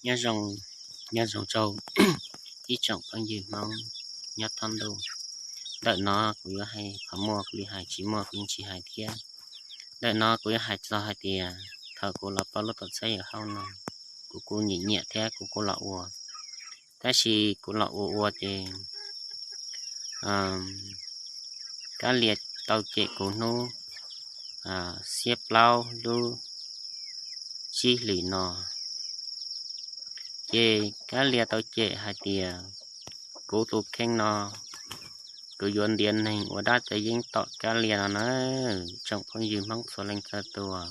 Nyob zoo, nyob zoo rau ib tsoom phooj ywg Hmoob nyob thoob ntuj. Ntawm no kuv yuav hais qhov muaj kuv li hais, tsis muaj kuv yeej tsis hais thiab. Ntawm no kuv yuav hais txog hais tias thaum kuv los pab lub tuam txhab yawm hauj no, kuv kuj nyiam nyiam thiab kuv kuj los ua, tab sis kuv los ua ua ces Kab Lia tau cem kuv hnub xiab plaub lub tsib hlis no. Ces Kab Lia tau cem hais tias kuv tus kheej no, kuv yuav ntiav neeg ua dab txawv yeeb tom Kab Lia no na, tsoom phooj ywg Hmoob txhua leej txhua tus.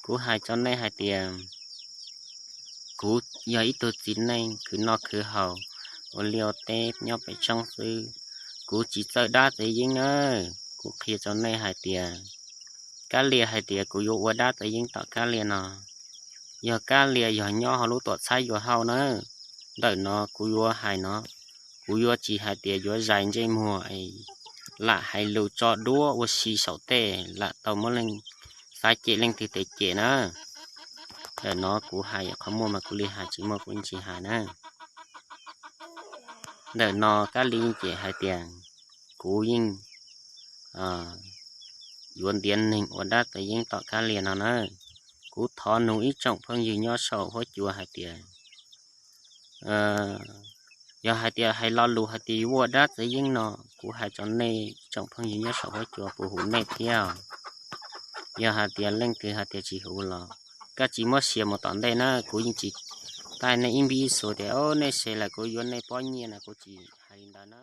Kuv hais rau nej hais tias kuv yog ib tug txiv neej khwv noj khwv haus, ua liaj ua teb nyob pem roob xwb, kuv tsis txawj dab txawv yeeb na. Kuv qhia rau nej hais tias Kab Lia hais tias kuv yuav ua dab txawv yeeb tom Kab Lia no, yog Kab Lia yog nyob hauv lub tuam txhab yawm hauj na. Ntawm no kuv yuav hais no, kuv yuav tsis hais tias yuav zais ntsej muag es lam hais lus tso duab ua si saum tej lam tau muab leej xav cem leej twg tes cem na. Ntawm no kuv hais qhov muaj mas kuv li hais, tsis muaj kuv yeej tsis hais na. Ntawm no Kab Lia yeej cem hais tias kuv yeej yuav ntiav neeg ua dab txawv yeeb tom Kab Lia no na. Kuv thov nug ib tsoom phooj ywg nyob saum huab cua hais tias, yog hais tias hais lo lus hais tias yuav ua dab txawv yeeb no, kuv hais rau nej ib tsoom phooj ywg nyob saum huab cua puas huv nej thiab. Yog hais tias leej twg hais tias tsis huv los koj tsis muab share mus tom ntej na, kuv yeej tsis taij nej ib npib ib xu tias o nej share lawm kuv yuav nej pob nyiaj na, kuv tsis hais li ntawd na.